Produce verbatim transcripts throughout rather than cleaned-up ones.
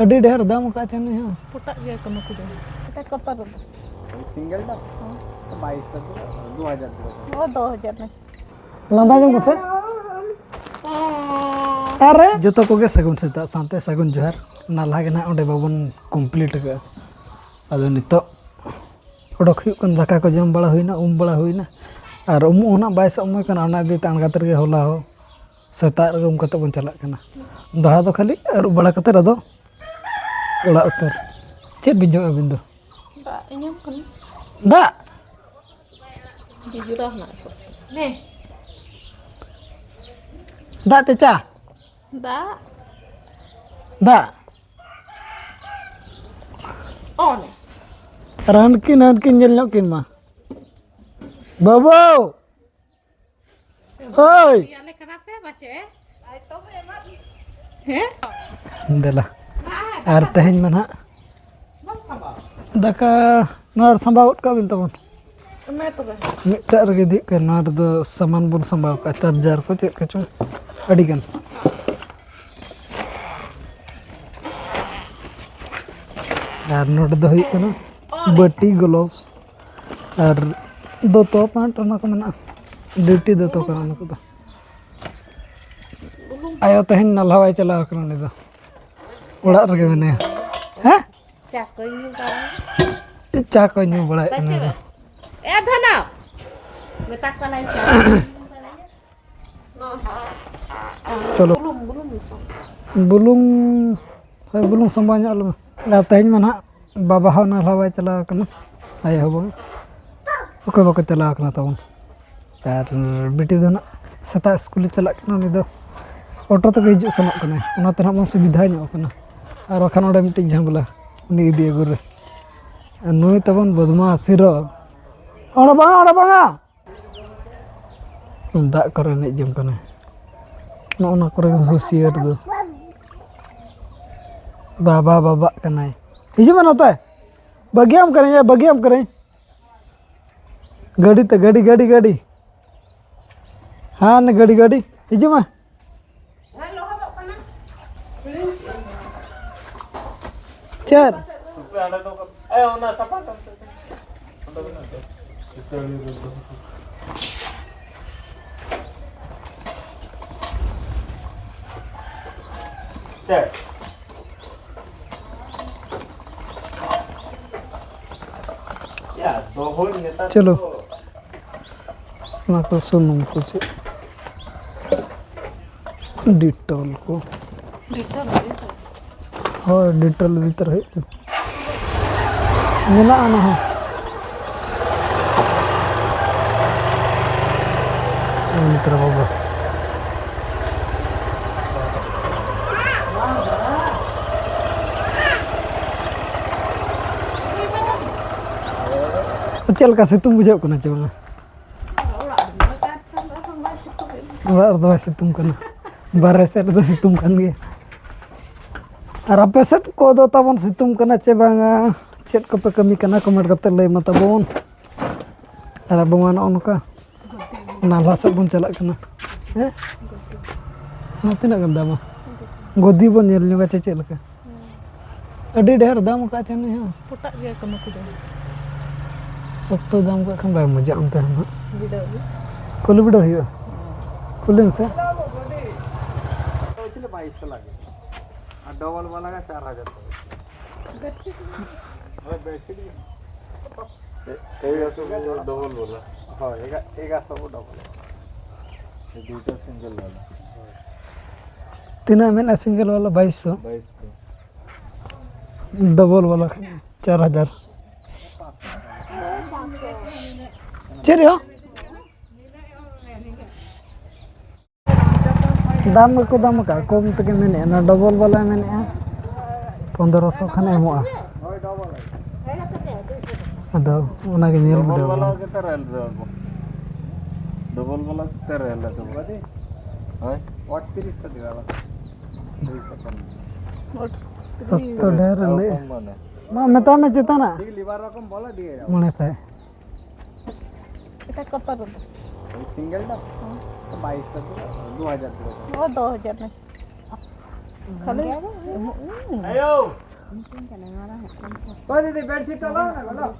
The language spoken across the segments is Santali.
ᱟᱹᱰᱤ ᱰᱷᱮᱨ ᱫᱟᱢ ᱟᱠᱟᱫ ᱪᱚᱝ ᱱᱩᱭ ᱦᱚᱸ᱾ ᱯᱚᱴᱟᱜ ᱜᱮᱭᱟ ᱠᱚ ᱱᱩᱠᱩ ᱫᱚ᱾ ᱮᱴᱟᱜ ᱠᱚᱯᱟᱨ ᱨᱮᱫᱚ᱾ ᱥᱤᱝᱜᱮᱞ ᱫᱚ ᱵᱟᱭᱤᱥ ᱥᱚ, ᱫᱩ ᱦᱟᱡᱟᱨ ᱫᱩ ᱦᱟᱡᱟᱨ᱾ ᱚ, ᱫᱩ ᱦᱟᱡᱟᱨ ᱨᱮ᱾ ᱞᱟᱸᱫᱟ ᱡᱚᱝ ᱠᱚᱥᱮ? ᱟᱨᱮ ᱡᱚᱛᱚ ᱠᱚᱜᱮ ᱥᱟᱹᱜᱩᱱ ᱥᱮᱛᱟᱜ ᱥᱟᱶᱛᱮ ᱥᱟᱹᱜᱩᱱ ᱡᱚᱦᱟᱨ᱾ ᱱᱟᱞᱦᱟ ᱜᱮ ᱱᱟᱦᱟᱜ ᱚᱸᱰᱮ ᱵᱟᱵᱚᱱ ᱠᱚᱢᱯᱞᱤᱴ ᱟᱠᱟᱫᱼᱟ᱾ ᱟᱫᱚ ᱱᱤᱛᱚᱜ ᱚᱰᱚᱠ ᱦᱩᱭᱩᱜ ᱠᱟᱱᱟ, ᱫᱟᱠᱟ ᱠᱚ ᱡᱚᱢ ᱵᱟᱲᱟ ᱦᱩᱭᱱᱟ, ᱩᱢ ᱵᱟᱲᱟ ᱦᱩᱭᱱᱟ, ᱟᱨ ᱩᱢᱩᱜ ᱦᱚᱸ ᱱᱟᱜ ᱵᱟᱭ ᱥᱚᱢᱚᱭ ᱠᱟᱱᱟ, ᱚᱱᱟ ᱤᱫᱤᱭᱟᱛᱮ ᱟᱬᱜᱟᱛ ᱨᱮᱜᱮ ᱦᱚᱞᱟ ᱦᱚᱸ ᱥᱮᱛᱟᱜ ᱨᱮᱜᱮ ᱩᱢ ᱠᱟᱛᱮ ᱵᱚᱱ ᱪᱟᱞᱟᱜ ᱠᱟᱱᱟ᱾ ᱫᱚᱦᱲᱟ ᱫᱚ ᱠᱷᱟᱹᱞᱤ ᱟᱹᱨᱩᱵ ᱵᱟᱲᱟ ᱠᱟᱛᱮ ᱟᱫᱚ ᱚᱲᱟᱜ ᱩᱛᱟᱹᱨ᱾ ᱪᱮᱫ ᱵᱤᱱ ᱡᱚᱢᱟ ᱟᱹᱵᱤᱱ ᱫᱚ? ᱫᱟᱜ ᱤᱧ ᱧᱟᱢ ᱠᱟᱱᱟ᱾ ᱫᱟᱜ? ᱡᱚᱡᱚ ᱨᱟᱱ ᱦᱮᱱᱟᱜ ᱥᱚ᱾ ᱱᱮ᱾ ᱫᱟᱜ ᱛᱮ ᱪᱟ? ᱫᱟᱜ᱾ ᱫᱟᱜ? ᱚ, ᱱᱮ᱾ ᱟᱨ ᱦᱟᱱᱠᱤᱱ, ᱦᱟᱱᱠᱤᱱ ᱧᱮᱞ ᱧᱚᱜ ᱠᱤᱱ ᱢᱟ᱾ ᱵᱟᱹᱵᱩ! ᱳᱭ! ᱭᱟᱞᱮ ᱠᱟᱱᱟ ᱯᱮ ᱵᱟᱪᱮ? ᱦᱮᱸ? ᱫᱮᱞᱟ᱾ ᱟᱨ ᱛᱮᱦᱮᱧ ᱢᱟ ᱱᱟᱦᱟᱜ ᱫᱟᱠᱟ ᱱᱚᱣᱟ ᱨᱮ ᱥᱟᱢᱵᱟᱣ ᱜᱚᱫ ᱠᱟᱜ ᱵᱤᱱ ᱛᱟᱵᱚᱱ᱾ ᱢᱟ ᱛᱚᱵᱮ᱾ ᱢᱤᱫᱴᱟᱜ ᱨᱮᱜᱮ ᱤᱫᱤ ᱦᱩᱭᱩᱜ ᱠᱟᱱᱟ᱾ ᱱᱚᱣᱟ ᱨᱮᱫᱚ ᱥᱟᱢᱟᱱ ᱵᱚᱱ ᱥᱟᱢᱵᱟᱣ ᱠᱟᱜᱼᱟ, ᱪᱟᱨᱡᱟᱨ ᱠᱚ ᱪᱮᱫ ᱠᱚᱪᱚᱝ ᱟᱹᱰᱤᱜᱟᱱ᱾ ᱟᱨ ᱱᱚᱰᱮ ᱫᱚ ᱦᱩᱭᱩᱜ ᱠᱟᱱᱟ ᱵᱟᱹᱴᱤ, ᱜᱞᱳᱵᱷᱥ ᱟᱨ ᱫᱚᱛᱚ, ᱯᱮᱱᱴ, ᱚᱱᱟ ᱠᱚ ᱢᱮᱱᱟᱜᱼᱟ᱾ ᱰᱤᱭᱩᱴᱤ ᱫᱚᱛᱚ ᱠᱟᱱᱟ ᱚᱱᱟ ᱠᱚᱫᱚ᱾ ᱟᱭᱳ ᱛᱮᱦᱮᱧ ᱱᱟᱞᱦᱟ ᱵᱟᱭ ᱪᱟᱞᱟᱣ ᱠᱟᱱᱟ, ᱩᱱᱤ ᱫᱚ ᱚᱲᱟᱜ ᱨᱮᱜᱮ ᱢᱮᱱᱟᱭᱟ᱾ ᱦᱮᱸ? ᱪᱟ ᱠᱚᱭ ᱧᱩ ᱵᱟᱲᱟᱭᱟ᱾ ᱪᱟ ᱠᱚᱭ ᱧᱩ ᱵᱟᱲᱟᱭᱮᱫ ᱠᱟᱱᱟ᱾ ᱮ ᱫᱷᱚᱱᱚ, ᱢᱮᱛᱟ ᱠᱚᱣᱟᱞᱟᱭ ᱪᱟ ᱠᱚᱭ ᱧᱩ ᱵᱟᱲᱟᱭᱟ᱾ ᱪᱚᱞᱚ᱾ ᱵᱩᱞᱩᱝ, ᱵᱩᱞᱩᱝ ᱢᱮᱥᱟ᱾ ᱵᱩᱞᱩᱝ, ᱦᱳᱭ, ᱵᱩᱞᱩᱝ ᱥᱟᱢᱵᱟᱣ ᱧᱚᱜ ᱟᱞᱮ ᱢᱮ᱾ ᱟᱨ ᱛᱮᱦᱮᱧ ᱢᱟ ᱱᱟᱦᱟᱜ ᱵᱟᱵᱟ ᱦᱚᱸ ᱱᱟᱞᱦᱟ ᱵᱟᱭ ᱪᱟᱞᱟᱣ ᱠᱟᱱᱟ, ᱟᱭᱳ ᱦᱚᱸ ᱵᱟᱝ, ᱚᱠᱚᱭ ᱵᱟᱠᱚ ᱪᱟᱞᱟᱣ ᱠᱟᱱᱟ ᱛᱟᱵᱚᱱ᱾ ᱟᱨ ᱵᱤᱴᱤ ᱫᱚ ᱱᱟᱜ ᱥᱮᱛᱟᱜ ᱥᱠᱩᱞᱮ ᱪᱟᱞᱟᱜ ᱠᱟᱱᱟ, ᱩᱱᱤ ᱫᱚ ᱚᱴᱳ ᱛᱮᱜᱮ ᱦᱤᱡᱩᱜ ᱥᱮᱱᱚᱜ ᱠᱟᱱᱟᱭ, ᱚᱱᱟᱛᱮ ᱱᱟᱜ ᱵᱚᱱ ᱥᱩᱵᱤᱫᱷᱟ ᱧᱚᱜ ᱠᱟᱱᱟ᱾ ᱟᱨ ᱵᱟᱠᱷᱟᱱ ᱚᱸᱰᱮ ᱢᱤᱫᱴᱤᱡ ᱡᱷᱟᱢᱮᱞᱟ, ᱩᱱᱤ ᱤᱫᱤ ᱟᱹᱜᱩ ᱨᱮ᱾ ᱟᱨ ᱱᱩᱭ ᱛᱟᱵᱚᱱ ᱵᱚᱫᱢᱟᱥ ᱦᱤᱨᱳ, ᱚᱸᱰᱮ ᱵᱟᱝᱟ, ᱚᱸᱰᱮ ᱵᱟᱝᱟ᱾ ᱫᱟᱜ ᱠᱚᱨᱮ ᱮᱱᱮᱡ ᱡᱚᱝ ᱠᱟᱱᱟᱭ᱾ ᱱᱚᱜᱼᱚ ᱱᱚᱣᱟ ᱠᱚᱨᱮ ᱜᱮ ᱦᱩᱥᱤᱭᱟᱹᱨ ᱫᱚ᱾ ᱵᱟᱵᱟ ᱵᱟᱵᱟᱜ ᱠᱟᱱᱟᱭ᱾ ᱦᱤᱡᱩᱜ ᱢᱮ ᱱᱚᱛᱮ᱾ ᱵᱟᱹᱜᱤᱭᱟᱢ ᱠᱟᱹᱱᱟᱹᱧ, ᱵᱟᱹᱜᱤᱭᱟᱢ ᱠᱟᱹᱱᱟᱹᱧ᱾ ᱜᱟᱹᱰᱤ ᱛᱮ, ᱜᱟᱹᱰᱤ, ᱜᱟᱹᱰᱤ, ᱜᱟᱹᱰᱤ᱾ ᱦᱮᱸ, ᱜᱟᱹᱰᱤ, ᱜᱟᱹᱰᱤ᱾ ᱦᱤᱡᱩᱜ ᱢᱮ᱾ ᱦᱮᱸ, ᱞᱚᱦᱚᱫᱚᱜ ᱠᱟᱱᱟ᱾ ᱪᱮᱫ? ᱪᱚᱞᱚ᱾ ᱚᱱᱟ ᱠᱚ ᱥᱩᱱᱩᱢ ᱠᱚ ᱪᱮᱫ? ᱰᱤᱴᱚᱞ ᱠᱚ᱾ ᱰᱤᱴᱚᱞ ᱦᱩᱭᱩᱜᱼᱟ᱾ ᱦᱳᱭ, ᱰᱤᱴᱚᱞ ᱤᱫᱤ ᱛᱚᱨᱟ ᱦᱩᱭᱩᱜ ᱠᱟᱱᱟ᱾ ᱢᱮᱱᱟᱜᱼᱟ ᱚᱱᱟ ᱦᱚᱸ᱾ ᱢᱤᱛᱨᱟ ᱵᱟᱵᱟ᱾ ᱪᱮᱫ ᱞᱮᱠᱟ ᱥᱤᱛᱩᱝ ᱵᱩᱡᱷᱟᱹᱜ ᱠᱟᱱᱟ ᱪᱮ ᱵᱟᱝᱟ? ᱚᱲᱟᱜ ᱨᱮᱫᱚ ᱵᱟᱭ ᱥᱤᱛᱩᱝ ᱠᱟᱱᱟ, ᱵᱟᱨᱦᱮ ᱥᱮᱫ ᱨᱮᱫᱚ ᱥᱤᱛᱩᱝ ᱠᱟᱱ ᱜᱮᱭᱟ᱾ ᱟᱨ ᱟᱯᱮ ᱥᱮᱫ ᱠᱚᱫᱚ ᱛᱟᱵᱚᱱ ᱥᱤᱛᱩᱝ ᱠᱟᱱᱟ ᱪᱮ ᱵᱟᱝᱟ? ᱪᱮᱫ ᱠᱚᱯᱮ ᱠᱟᱹᱢᱤ ᱠᱟᱱᱟ, ᱠᱚᱢᱮᱱᱴ ᱠᱟᱛᱮ ᱞᱟᱹᱭ ᱢᱟ ᱛᱟᱵᱚᱱ᱾ ᱟᱨ ᱟᱵᱚ ᱢᱟ ᱱᱚᱜᱼᱚ ᱱᱚᱝᱠᱟ ᱱᱟᱞᱦᱟ ᱥᱮᱫ ᱵᱚᱱ ᱪᱟᱞᱟᱜ ᱠᱟᱱᱟ᱾ ᱦᱮᱸ, ᱱᱚᱣᱟ ᱛᱤᱱᱟᱹᱜ ᱜᱟᱱ ᱫᱟᱢᱟ? ᱜᱚᱫᱤ ᱵᱚᱱ ᱧᱮᱞ ᱧᱚᱜᱟ ᱪᱮ ᱪᱮᱫ ᱞᱮᱠᱟ? ᱟᱹᱰᱤ ᱰᱷᱮᱨ ᱫᱟᱢ ᱟᱠᱟᱫ ᱪᱮ ᱱᱩᱭ ᱦᱚᱸ᱾ ᱯᱚᱴᱟᱜ ᱜᱮᱭᱟ ᱠᱚ ᱱᱩᱠᱩ ᱫᱚ᱾ ᱥᱚᱠᱛᱚ ᱫᱟᱢ ᱠᱟᱜ ᱠᱷᱟᱱ ᱵᱟᱭ ᱢᱚᱡᱟ ᱚᱱᱛᱮ ᱦᱚᱸ ᱱᱟᱜ᱾ ᱵᱤᱰᱟᱹᱣ ᱜᱮ᱾ ᱠᱩᱞᱤ ᱵᱤᱰᱟᱹᱣ ᱦᱩᱭᱩᱜᱼᱟ᱾ ᱠᱩᱞᱤ ᱢᱮᱥᱮ᱾ ᱵᱟᱭᱤᱥ ᱥᱚ ᱞᱟᱜᱮ᱾ ᱟᱨ ᱰᱚᱵᱚᱞ ᱵᱟᱞᱟ ᱜᱮ ᱪᱟᱨ ᱦᱟᱡᱟᱨ ᱴᱟᱠᱟ᱾ ᱦᱳᱭ, ᱵᱮᱰᱥᱤᱴ ᱜᱮ᱾ ᱮ-, ᱮᱜᱟᱨᱚᱥᱚ ᱰᱚᱵᱚᱞ ᱵᱟᱞᱟ᱾ ᱦᱳᱭ, ᱮᱜᱟ-, ᱮᱜᱟᱨᱚᱥᱚ ᱰᱚᱵᱚᱞ᱾ ᱮ ᱫᱩᱴᱟ ᱥᱤᱝᱜᱮᱞ ᱵᱟᱞᱟ᱾ ᱛᱤᱱᱟᱹᱜ ᱢᱮᱱᱟᱜᱼᱟ ᱥᱤᱝᱜᱮᱞ ᱵᱟᱞᱟ? ᱵᱟᱭᱤᱥ ᱥᱚ᱾ ᱵᱟᱭᱤᱥ ᱥᱚ᱾ ᱰᱚᱵᱚᱞ ᱵᱟᱞᱟ ᱠᱷᱟᱱ ᱪᱟᱨ ᱦᱟᱡᱟᱨ᱾ ᱪᱮᱫ ᱨᱮᱦᱚᱸ? ᱫᱟᱢ ᱜᱮᱠᱚ ᱫᱟᱢ ᱟᱠᱟᱫ, ᱠᱚᱢ ᱛᱮᱜᱮ ᱢᱮᱱᱮᱫᱼᱟ᱾ ᱚᱱᱟ ᱰᱚᱵᱚᱞ ᱵᱟᱞᱟ ᱢᱮᱱᱮᱫᱼᱟ ᱯᱚᱱᱫᱽᱨᱚ ᱥᱚ ᱠᱷᱟᱱ ᱮᱢᱚᱜᱼᱟ᱾ ᱟᱫᱚ ᱚᱱᱟᱜᱮ ᱧᱮᱞ ᱰᱚᱵᱚᱞ ᱵᱤᱰᱟᱹᱣ ᱵᱟᱞᱟ ᱟᱵᱚᱱ᱾ ᱜᱮᱛᱚ ᱨᱮᱞ ᱨᱮ ᱟᱵᱚ᱾ ᱰᱚᱵᱚᱞ ᱵᱟᱞᱟ ᱜᱮᱛᱚ ᱨᱮᱞ ᱨᱮ ᱟᱵᱚ᱾ ᱦᱳᱭ᱾ ᱥᱚᱠᱛᱚ ᱰᱷᱮᱨ ᱞᱟᱹᱭ᱾ ᱢᱟ ᱢᱮᱛᱟᱭ ᱢᱮ ᱪᱮᱛᱟᱱᱟᱜ᱾ ᱢᱚᱬᱮ ᱥᱟᱭ᱾ এটা কত রুপি? সিঙ্গেলটা? হুম। বাইশশো টাকা, দু হাজার টাকা। ও, দু হাজার না। খালি এমন, হুম। ও দিদি, বেডশিটটা দাও না গো, দাও।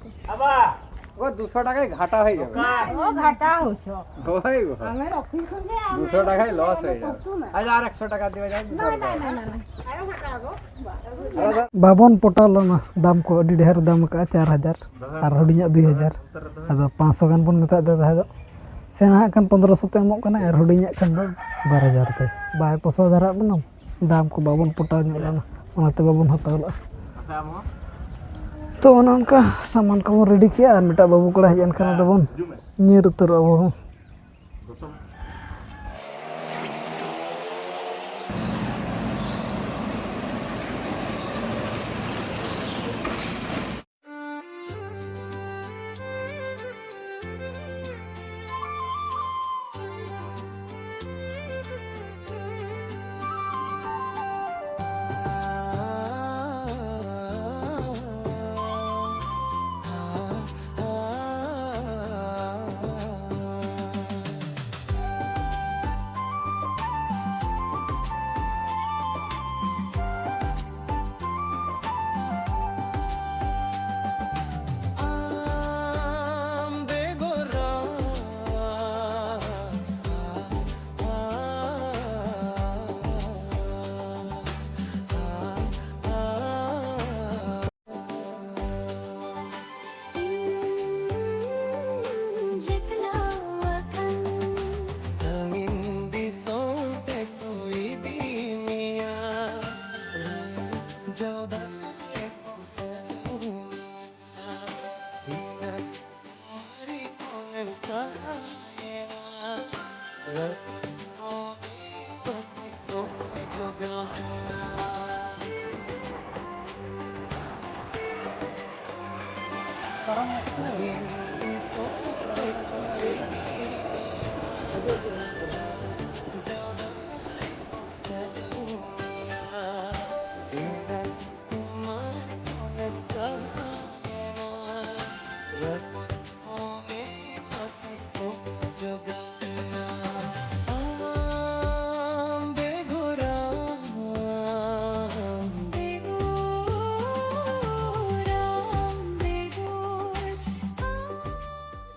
ও দুশো টাকায় ঘাটা হয়ে যাবে। ও ঘাটা হইছো। হয়ে গো। আমি রক্ষী সঙ্গে আমি দুশো টাকায় লস হয়ে যাবে। আচ্ছা, আর একশো টাকা দেওয়া যায়? না, না, না, না, না। আরো ঘাটা হবো। ᱵᱟᱵᱚᱱ ᱯᱚᱴᱟᱣ ᱞᱮᱱᱟ, ᱫᱟᱢ ᱠᱚ ᱟᱹᱰᱤ ᱰᱷᱮᱨ ᱫᱟᱢ ᱟᱠᱟᱫᱼᱟ, ᱪᱟᱨ ᱦᱟᱡᱟᱨ ᱟᱨ ᱦᱩᱰᱤᱧᱟᱜ ᱫᱩᱭ ᱦᱟᱡᱟᱨ᱾ ᱟᱫᱚ ᱯᱟᱸᱪᱥᱚ ᱜᱟᱱ ᱵᱚᱱ ᱢᱮᱛᱟᱫ ᱫᱮ ᱛᱟᱦᱮᱸ ᱫᱚ᱾ ᱥᱮᱬᱟᱣᱟᱜ ᱠᱷᱟᱱ ᱯᱚᱱᱫᱽᱨᱚᱥᱚ ᱛᱮ ᱮᱢᱚᱜ ᱠᱟᱱᱟ ᱟᱨ ᱦᱩᱰᱤᱧᱟᱜ ᱠᱷᱟᱱ ᱫᱚ ᱵᱟᱨ ᱦᱟᱡᱟᱨ ᱛᱮ᱾ ᱵᱟᱭ ᱯᱚᱥᱟᱣ ᱫᱷᱟᱨᱟᱜ ᱵᱚᱱᱟ᱾ ᱫᱟᱢ ᱠᱚ ᱵᱟᱵᱚᱱ ᱯᱚᱴᱟᱣ ᱧᱚᱜ ᱞᱮᱱᱟ, ᱚᱱᱟᱛᱮ ᱵᱟᱵᱚᱱ ᱦᱟᱛᱟᱣ ᱞᱮᱫᱼᱟ᱾ ᱛᱚ, ᱚᱱᱮ ᱚᱱᱠᱟ ᱥᱟᱢᱟᱱ ᱠᱚᱵᱚᱱ ᱨᱮᱰᱤ ᱠᱮᱜᱼᱟ ᱟᱨ ᱢᱤᱫᱴᱟᱝ ᱵᱟᱹᱵᱩ ᱠᱚᱲᱟ ᱦᱮᱡ ᱮᱱ ᱠᱷᱟᱱ ᱟᱫᱚ ᱵᱚᱱ ᱧᱤᱨ ᱩᱛᱟᱹᱨᱚᱜᱼᱟ ᱟᱵᱚ ᱦᱚᱸ᱾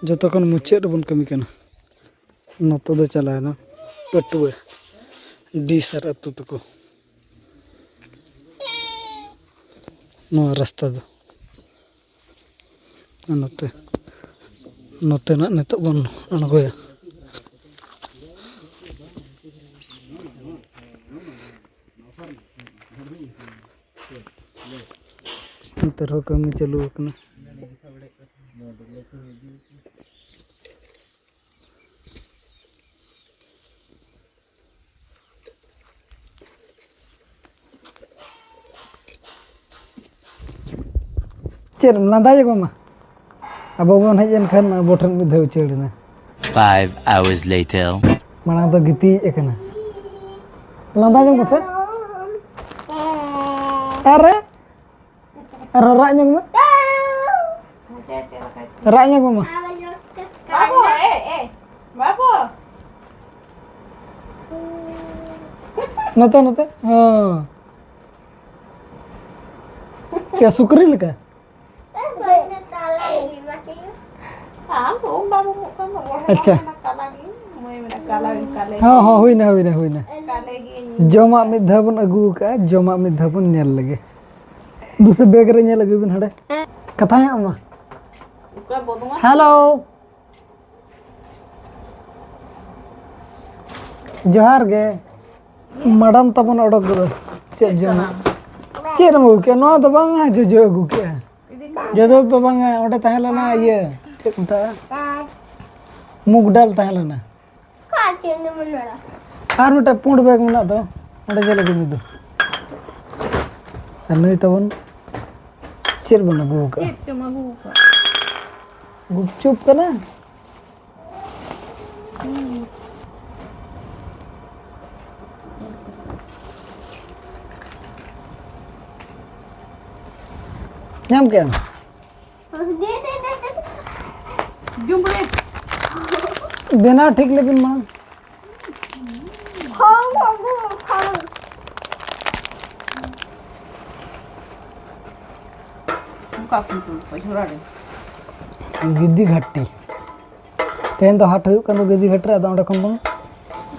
ᱡᱚᱛᱚ ᱠᱷᱚᱱ ᱢᱩᱪᱟᱹᱫ ᱨᱮᱵᱚᱱ ᱠᱟᱹᱢᱤ ᱠᱟᱱᱟ᱾ ᱱᱚᱛᱮ ᱫᱚ ᱪᱟᱞᱟᱣᱮᱱᱟ ᱯᱟᱹᱴᱩᱣᱟᱹ ᱰᱤ ᱥᱟᱨ ᱟᱹᱛᱩ ᱛᱟᱠᱚ᱾ ᱱᱚᱣᱟ ᱨᱟᱥᱛᱟ ᱫᱚ ᱱᱚᱛᱮ, ᱱᱚᱛᱮᱱᱟᱜ ᱱᱤᱛᱚᱜ ᱵᱚᱱ ᱟᱬᱜᱚᱭᱟ᱾ ᱱᱚᱛᱮ ᱨᱮᱦᱚᱸ ᱠᱟᱹᱢᱤ ᱪᱟᱹᱞᱩ ᱟᱠᱟᱱᱟ᱾ ᱪᱮᱫ ᱮᱢ ᱞᱟᱸᱫᱟᱭᱟ ᱜᱚ ᱢᱟ? ᱟᱵᱚ ᱵᱚᱱ ᱦᱮᱡ ᱮᱱ ᱠᱷᱟᱱ ᱟᱵᱚ ᱴᱷᱮᱱ ᱢᱤᱫ ᱫᱷᱟᱣ ᱩᱪᱟᱹᱲ ᱮᱱᱟ᱾ Five hours later. ᱢᱟᱲᱟᱝ ᱫᱚ ᱜᱤᱛᱤᱡ ᱟᱠᱟᱱᱟ᱾ ᱞᱟᱸᱫᱟ ᱧᱚᱜ ᱢᱮᱥᱮ᱾ ᱟᱨᱮ, ᱟᱨ ᱨᱟᱜ ᱧᱚᱜ ᱢᱮ᱾ ᱨᱟᱜ ᱧᱚᱜ ᱢᱮ ᱢᱟ᱾ ᱵᱟᱹᱵᱩ, ᱮ, ᱮ, ᱵᱟᱹᱵᱩ᱾ ᱱᱚᱛᱮ, ᱱᱚᱛᱮ᱾ ᱦᱚᱸ᱾ ᱪᱮᱫ ᱥᱩᱠᱨᱤ ᱞᱮᱠᱟ? ᱟᱢ ᱫᱚ ᱩᱢ ᱵᱟᱢ ᱩᱢᱩᱜ ᱠᱟᱱ ᱫᱚ, ᱵᱚᱲᱦᱮ ᱟᱪᱪᱷᱟ᱾ ᱢᱮᱱᱟ ᱠᱟᱞᱟ ᱜᱮ, ᱢᱟᱹᱭ ᱢᱮᱱᱟ ᱠᱟᱞᱟ ᱜᱮ, ᱠᱟᱞᱮ ᱦᱚᱸ, ᱜᱮ᱾ ᱦᱚᱸ, ᱦᱩᱭᱱᱟ, ᱦᱩᱭᱱᱟ, ᱦᱩᱭᱱᱟ᱾ ᱠᱟᱞᱮ ᱜᱮ ᱤᱧ ᱡᱚᱢᱟᱜ ᱢᱤᱫ ᱫᱷᱟᱣ ᱵᱚᱱ ᱟᱹᱜᱩ ᱟᱠᱟᱫᱼᱟ, ᱡᱚᱢᱟᱜ ᱢᱤᱫ ᱫᱷᱟᱣ ᱵᱚᱱ ᱧᱮᱞ ᱞᱮᱜᱮ᱾ ᱫᱩᱥᱮ ᱵᱮᱜᱽ ᱨᱮ ᱧᱮᱞ ᱟᱹᱜᱩᱭ ᱵᱤᱱ ᱦᱟᱸᱰᱮ᱾ ᱠᱟᱛᱷᱟ ᱦᱮᱸ ᱟᱢᱟ᱾ ᱚᱠᱟ ᱵᱚᱫᱢᱟᱥ? ᱦᱮᱞᱳ᱾ ᱡᱚᱦᱟᱨ ᱜᱮ᱾ ᱢᱟᱰᱟᱢ ᱛᱟᱵᱚᱱ ᱚᱰᱚᱠ ᱜᱚᱫᱚᱜ᱾ ᱪᱮᱫ ᱡᱚᱢᱟᱜ? ᱪᱮᱫ ᱮᱢ ᱟᱹᱜᱩ ᱠᱮᱜᱼᱟ? ᱱᱚᱣᱟ ᱫᱚ ᱵᱟᱝᱟ, ᱡᱚᱡᱚ ᱟᱹᱜᱩ ᱠᱮᱜᱼᱟ᱾ ᱡᱚᱡᱚ ᱫᱚ ᱵᱟᱝᱟ, ᱚᱸᱰᱮ ᱛᱟᱦᱮᱸ ᱞᱮᱱᱟ ᱤᱭᱟᱹ, ᱪᱮᱫ ᱠᱚ ᱢᱮᱛᱟᱜᱼᱟ? ᱢᱩᱜᱽ ᱰᱟᱞ ᱛᱟᱦᱮᱸ ᱞᱮᱱᱟ᱾ ᱟᱨ ᱢᱤᱫᱴᱟᱝ ᱯᱩᱸᱰ ᱵᱮᱜᱽ ᱢᱮᱱᱟᱜ ᱫᱚ, ᱚᱸᱰᱮ ᱧᱮᱞ ᱟᱹᱜᱩ ᱢᱮ ᱫᱩ᱾ ᱟᱨ ᱱᱩᱭ ᱛᱟᱵᱚᱱ ᱪᱮᱫ ᱵᱚᱱ ᱟᱹᱜᱩ ᱟᱠᱟᱫᱼᱟ? ᱪᱮᱫ ᱪᱚᱢ ᱟᱹᱜᱩ ᱟᱠᱟᱫ? ᱜᱩᱯᱪᱩᱯ ᱠᱟᱱᱟ᱾ ᱧᱟᱢ ᱠᱮᱜᱼᱟᱢ? ᱡᱚᱢ ᱨᱮ᱾ ᱵᱮᱱᱟᱣ ᱴᱷᱤᱠ ᱞᱮᱵᱤᱱ ᱢᱟ᱾ ᱚᱠᱟ ᱠᱷᱚᱱ ᱠᱚ ᱡᱷᱚᱨᱟ ᱨᱮ? ᱜᱤᱫᱤ ᱜᱷᱟᱴᱤ᱾ ᱛᱮᱦᱮᱧ ᱫᱚ ᱦᱟᱴ ᱦᱩᱭᱩᱜ ᱠᱟᱱ ᱫᱚ ᱜᱟᱹᱫᱤ ᱜᱷᱟᱴ ᱨᱮ, ᱟᱫᱚ ᱚᱸᱰᱮ ᱠᱷᱚᱱ ᱵᱚᱱ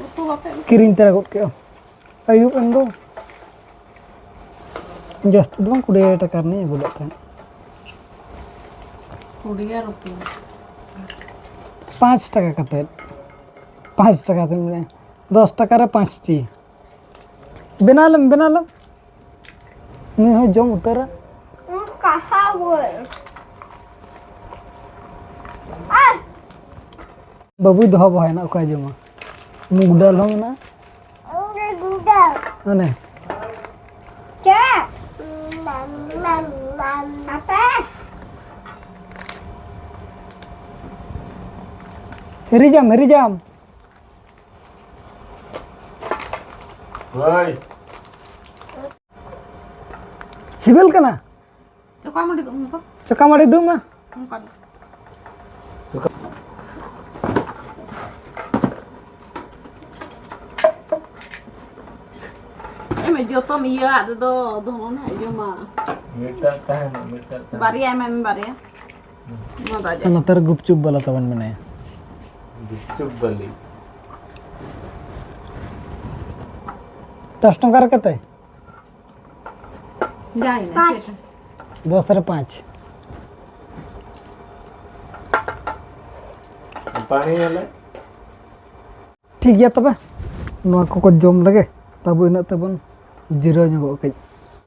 ᱩᱛᱩ ᱠᱟᱛᱮ ᱠᱤᱨᱤᱧ ᱛᱚᱨᱟ ᱜᱚᱫ ᱠᱮᱜᱼᱟ᱾ ᱟᱹᱭᱩᱵ ᱮᱱ ᱫᱚ᱾ ᱡᱟᱹᱥᱛᱤ ᱫᱚ ᱵᱟᱝ, ᱠᱩᱲᱤ ᱦᱟᱡᱟᱨ ᱴᱟᱠᱟ ᱨᱤᱱᱤᱡ ᱟᱹᱜᱩ ᱞᱮᱫ ᱛᱟᱦᱮᱸᱫ᱾ ᱠᱩᱲᱤ ᱦᱟᱡᱟᱨ ᱨᱩᱯᱤᱭᱟ᱾ ᱯᱟᱸᱪ ᱴᱟᱠᱟ ᱠᱟᱛᱮᱫ᱾ ᱯᱟᱸᱪ ᱴᱟᱠᱟ ᱛᱮ ᱢᱟᱱᱮ ᱫᱚᱥ ᱴᱟᱠᱟ ᱨᱮ ᱯᱟᱸᱪᱴᱤ᱾ ᱵᱮᱱᱟᱣ ᱞᱮᱢ, ᱵᱮᱱᱟᱣ ᱞᱮᱢ᱾ ᱱᱩᱭ ᱦᱚᱸ ᱡᱚᱢ ᱩᱛᱟᱹᱨᱟ᱾ ᱠᱟᱦᱟ ᱜᱚᱭ᱾ ᱵᱟᱹᱵᱩᱭ ᱫᱚᱦᱚ ᱵᱚᱦᱟᱭᱮᱱᱟ, ᱚᱠᱚᱭ ᱡᱚᱢᱟ? ᱢᱩᱜᱽ ᱰᱟᱞ ᱦᱚᱸ ᱢᱮᱱᱟᱜᱼᱟ᱾ ᱚᱱᱮ᱾ ᱪᱮᱫ? ᱟᱯᱮ? ᱦᱤᱨᱤᱡᱟᱢ, ᱦᱤᱨᱤᱡᱟᱢ᱾ ᱦᱳᱭ᱾ ᱥᱤᱵᱤᱞ ᱠᱟᱱᱟ? ᱪᱚᱠᱟ ᱢᱟᱹᱰᱤ ᱫᱩᱜ ᱢᱮ ᱛᱚ᱾ ᱪᱚᱠᱟ ᱢᱟᱹᱰᱤ ᱫᱩᱜ ᱢᱮ᱾ ᱚᱱᱠᱟ ᱫᱚ᱾ ᱮᱢ ᱡᱚᱛᱚᱢ ᱤᱭᱟᱹ ᱟᱫᱚ ᱫᱚ ᱫᱚᱦᱚ ᱱᱟ ᱤᱭᱟᱹ ᱢᱟ᱾ ᱢᱤᱫᱴᱟᱝ ᱛᱟᱦᱮᱱᱟ, ᱢᱤᱫᱴᱟᱝ ᱛᱟᱦᱮᱱᱟ᱾ ᱵᱟᱨᱭᱟ ᱮᱢ ᱮᱢ ᱵᱟᱨᱭᱟ᱾ ᱱᱚᱣᱟ ᱫᱚ ᱟᱡᱟᱜ᱾ ᱱᱚᱛᱮ ᱨᱮ ᱜᱩᱯᱪᱩᱯ ᱵᱟᱞᱟ ᱛᱟᱵᱚᱱ ᱢᱮᱱᱟᱭᱟ᱾ ᱜᱩᱯᱪᱩᱯ ᱵᱟᱞᱤ᱾ ᱫᱚᱥ ᱴᱟᱠᱟ ᱨᱮ ᱠᱟᱛᱮ? ᱡᱟᱭ ᱱᱟ, ᱯᱟᱸᱪ᱾ ᱪᱮᱫ? ᱫᱚᱥ ᱨᱮ ᱯᱟᱸᱪ᱾ ᱯᱟᱱᱤ ᱧᱮᱞᱮ᱾ ᱴᱷᱤᱠ ᱜᱮᱭᱟ ᱛᱚᱵᱮ, ᱱᱚᱣᱟ ᱠᱚᱠᱚ ᱡᱚᱢ ᱞᱮᱜᱮ, ᱛᱟᱵᱚ ᱤᱱᱟᱹᱜ ᱛᱮᱵᱚᱱ ᱡᱤᱨᱟᱹᱣ ᱧᱚᱜᱚᱜ ᱠᱟᱹᱡ᱾